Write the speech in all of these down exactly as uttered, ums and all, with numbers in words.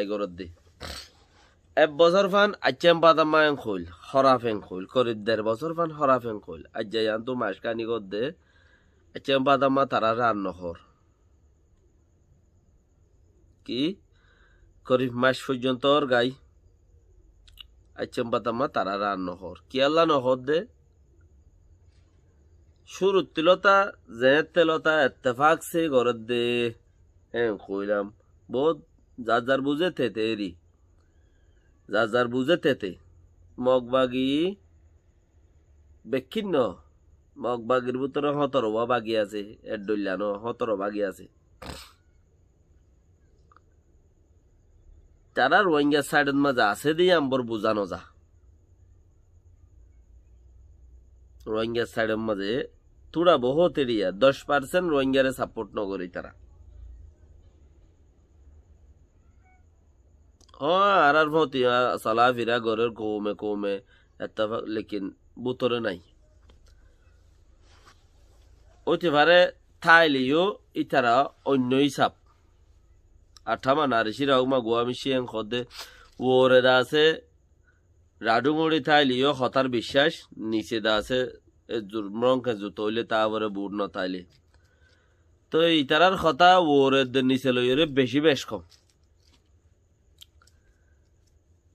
goródde. Ek bosór fán aiccám bátamma en hoil, hóraf en hoil, korib der bosór fán hóraf en hoil. Aijja yiántu mac kani goddé, aiccám bátamma taráre ar nohór. Ki? Korib mac foijjonto ór gái. Aiccám bátamma taráre ar nohór. Kiyólla nohódde? Cúruttilóta, zeéñttelóta ettefák se gorédde. Héen hoilam. Boóut zar zar buzé tete eri. Zar zar buzé tete. Mog bagi bekkín no. Mog bagir bútore hótoro wá bagi asé. Er dhoilla no, hótoro bagi asé. Tará Ruáingar sáidot mazé asé dé yían bor buzá nozá. Ruáingar sáidot mazé túra bohóut eriya, doc parsent Ruáingare sapót nogoré tará. Ó, añárár fóti, a, solafira gorér koume koume, ettefák, lekin bútore nái. Óite faré táile yó ítara oinno hísab. Athama nari círa ógma guá miccí en hoódde, uore de asé, raḍú guñçi táile yó hotár biccác, nise de asé, e zur-, mrongke zuto óile taa fore buth no táile. Toi itarár hotá uore de nise loiyóre bicí bec hom.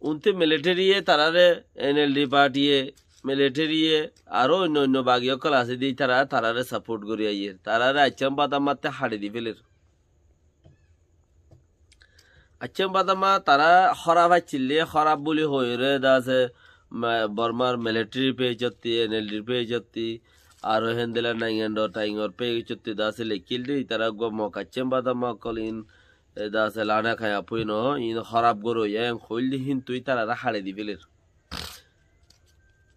Unte militariye taráre, N L D partiye, militariye, aró oinno oinno bagi ókkol asé dé, ítara taráre sapót gorí aiyér. Taráre aiccám bátammattú haçi di féler. Aiccám bátamma tará hóraf accíl dé, hóraf buli hoiyóre de asé, ma-, Bormar militarir peicotti, N L Dr peicotti, aró héndilla naingandor taingor peicotti de asé lekkíl dé, ítara uggúa Mog aiccám bátamma ókkol in, e, de asé, lana kaya fui no, in hóraf goróya, en hoil dé, hintu ítarare haçi di féler.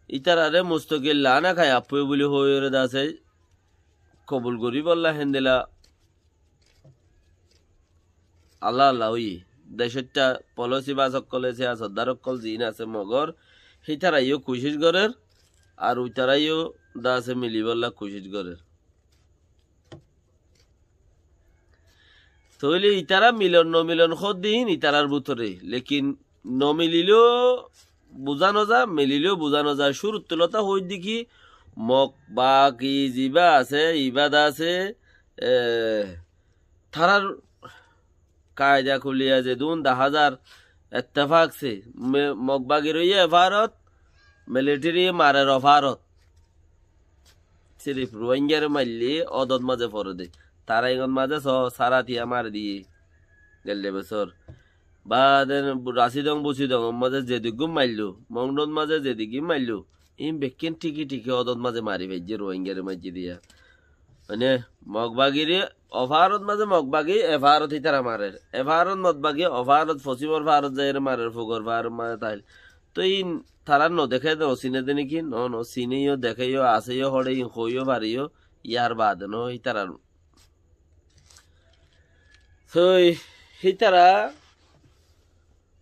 Ítarare mustokil lana kaya fui buli hoiyóre de asé, kobul goríbolla héndilla Allah Allah óiye. Decótta polosibas ókkole, siyasoddar ókkol ziín asé Mogor, hítara yó kucíc gorér, ar uitara yó de asé milibólla kucíc gorér. Tóile ítara milon nomilon hoódde hín ítarar bútore. Lekin nomililó buzá nozá, mililó buzá nozá. Cúruttu lóta hoóidde ki, Mog bagi zibá asé, ibá de asé, e, tarár kaida kuliya zedún daházar ettefák se, me-, Mog bagir óiye efárot, militari marer ofárot. Sirif Ruáingare maille odot mazé fore de. Tara iñgot mazé so, sára tiya mari diye. Gelde bosór. Baade Rasidong Busidong mazé zedikgún maillo, Mongdot mazé zedikgún maillo, in bekkín thíki thíki odot mazé mari faijje Ruáingare maijje diya. Mane, Mog bagire ofárot mazé Mog bagi, efárot ítara marer. Efárot Mog bagi, ofárot fosimor fárot zaiyóre marer, fugor fárot mazé táil. Toi in tará nodeké de, nosine de niki? No, no, sine yó, deké yó, asé yó, hoçé in hoiyó, fare yó, yar baade no, ítarar. Toi hítara,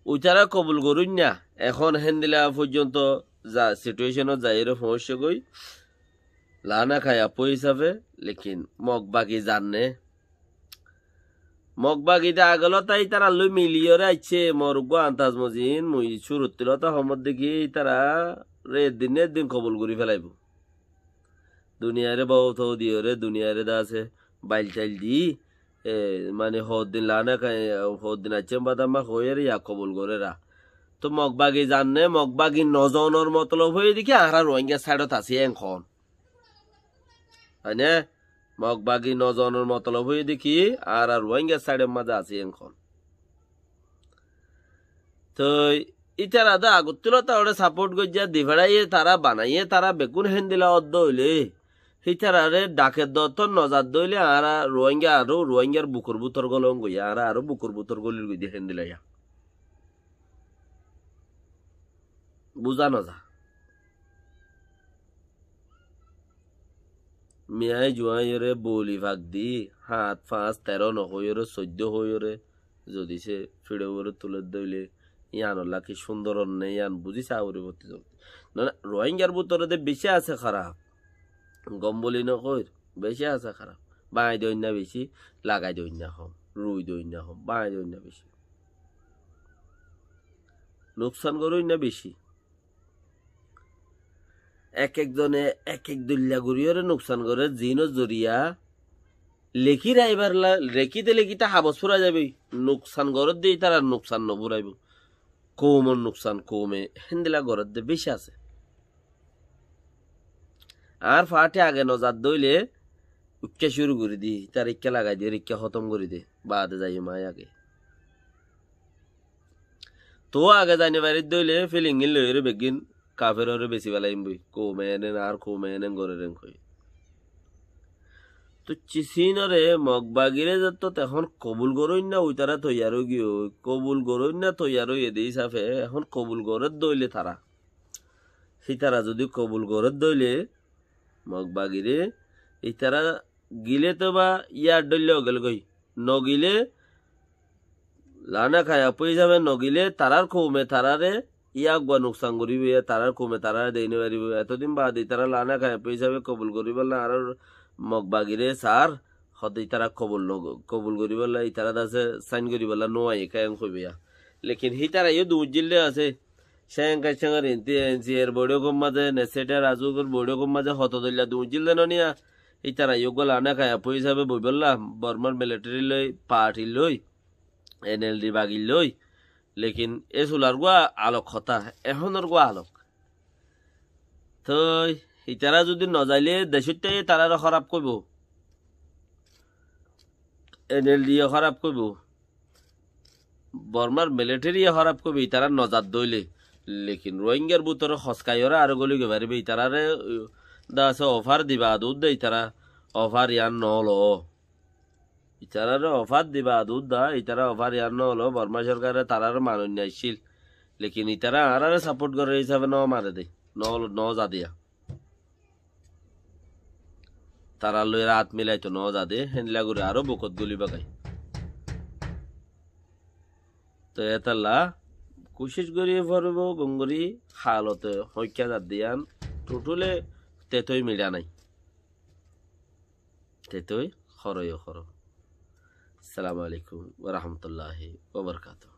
uitara kobul goróinna, ehón héndilla foijjonto za, situeconot zaiyóre foóñiccé goi, lana kaya fui hísafe, lekin Mog bagi zanne, Mog bagi de age lóta ítarallói miliyóre aiccé, mor uggúa antaz mozin, mui cúruttu lóta homot dekí ítarare eddin ne eddin kobul gorí felaibóu. Duniyaire bou tou diyóre, duniyaire de asé bail tail di, e, mane hoddin lana kai, hoddin aiccám bátamma hoiyóre ya kobul goréra. Toi Mog bagi zanne, Mog bagi nozonor motolob óiye dekí añára Ruáingar sáidot así en hoón. Aine, Mog bagi nozonor motolob óiye dekí añára Ruáingar sáidor mazé así en hoón. Toi ítara de agottú lóta ore sapót goijjá, difeçáiye, tara banaiyé, tara bekkún héndilla óddo óile, hítarare dhake dottór nozar dóile añára Ruáinga aró Ruáingar bukor bútor golóngoi, añára aró bukor bútor golir goi de héndilla ya. Buzá noza. Miyai juaiyóre boli fak di, hát, fañs, teró nohoiyóre, soiddó hoiyóre, zodi se fiçor uore tuledde óile, yíanolla ki cúndor onne, yían buzí saá foribo. Nona, Ruáingar bútore de beci asé háraf. Gom boli nohoir, beci asé háraf. Báñgi de oinna beci, lagai de oinna hom, rui de oinna hom, báñgi de oinna beci. Nuksan goróinna beci. Ek ek zone ek ek doilla goríyoré nuksan gorér, ziínor zoriya lekí raibár lá, lekíte lekíte habos fúrai zaibói. Nuksan gorédde ítarar nuksan nofúraibóu. Koumor nuksan koume héndilla gorédde beci asé. Añár faáti age nozadde óile uikká cúru gorí di, ítare ikká lagai di, ikká hótom gorí de, baade zaiyum aññí age. Tou age zai nofarídde óile fílingin loiyóre beggín kaferoré besi felaiyum boi. Koume enen, añár koume enen gorér en hoi. Tou ci-, siínoré Mog bagiré zettót ehón kobul goróinna uitará toiyar óigiyoi, kobul goróinna toiyar óiye de hísafe ehón kobul gorédde óile tará. Hítara zudi kobul gorédde óile Mog bagiré, ítara gilé toba yíar dhoilla ógel goi. Nogilé laána kaiyappú hísafe nogilé tarár koume taráre yá eggúa nuksan goríbou, yá tarár koume taráre dei nofaríbou. Etodin baade ítara laána kaiyappú hísafe kobul goríbolla añárar Mog bagiré saár, hoódde ítara kobul no-, kobul goríbolla ítara dase sáin goríbolla no aiyé, kéen hoibóu yá. Lekin hítara yó duñijjíl de asé. Céen Kaccángar inti en si e r boiçókor mazé, Nessétar Azukor boiçókor mazé hoto dhoilla duñijjíl de no niya. Ítara yó eggúa laána kaiyappú hísafe boibólla Bormar militeri loi, parti loi, en el di bagi loi. Lekin e sular gúa alok hotá, ehónor gúa alok. Toi ítara zudi nozailé decóitta yó tarare hóraf hoibóu. En el di yó hóraf hoibóu. Bormar militeri yó hóraf hoibóu, ítara nozadde óile. Lekin Rohingyar bútore hoskaiyóre aró góli goi faríbou, ítarare, uh, dase ofar diba adudde, ítara ofar yían noloo. Ítarare ofar diba adudda, ítara ofar yían noloo, Borma sorkare tarare manoinna accíl. Lekin ítara añárare saport gorer hísafe no mane de, no, no za de yá. Tarar loi át milaito no za de, héndilla gorí aró bukot góli bagai. Toi étalla kucíc gorí foribóu, gom gorí halote hoikká zadde yían, thutthúle tetoi miçá nái. Tetoi hóroi yó hóroi. Assalamu alaikum wa rahmatullahi wa barakatuhu.